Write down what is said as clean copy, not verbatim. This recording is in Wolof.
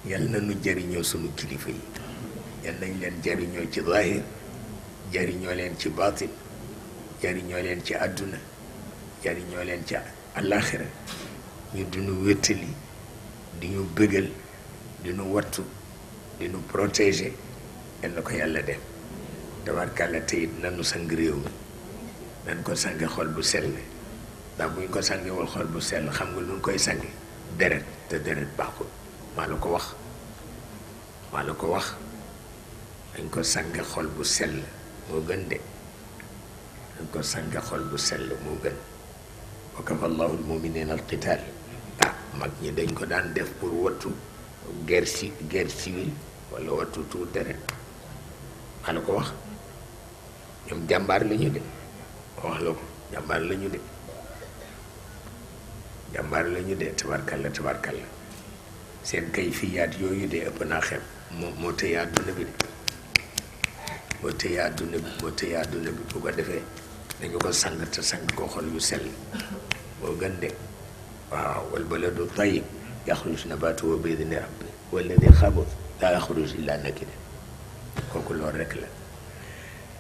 yal na nu jariñoo sunu kilifa yi yal nañ leen jariñoo ci zahir jariñoo leen ci baatin jariñoo leen ci àdduna jariñoo leen ci àllaaxira ñu dinu wéttali di ñu bëggal di ñu wattu di ñu protéger yal na ko yàlla def tabarkàlla te it nanu sang réew mi nan ko sange xol bu sell ndax buñ ko sangewul xol bu sell xam nga lu ñu koy sange deret te deret baaxul maa la ko wax dañ ko sange xol bu sell moo gën de dañ ko sange xol bu sell moo gën wa kafa allahu almuminina alqital mag ñi dañ ko daan def pour wattu guerre civile wala wattu tuur deret maa la ko wax ñoom jàmbaar la ñu de wax la ko jàmbaar la ñu de tabarkalla seen kay fiyaat yooyu de ëpp naa xem moo tëye àdduna bi de moo tëye àdduna bi bu ko defee dañu ko sang te sang ko xol yu sell moo gën de waaw wal baladu tayyib yaxruj nabatuhu bi idni rabbi walladi xabuth laa yaxruj illa nakida kooku loolu rek la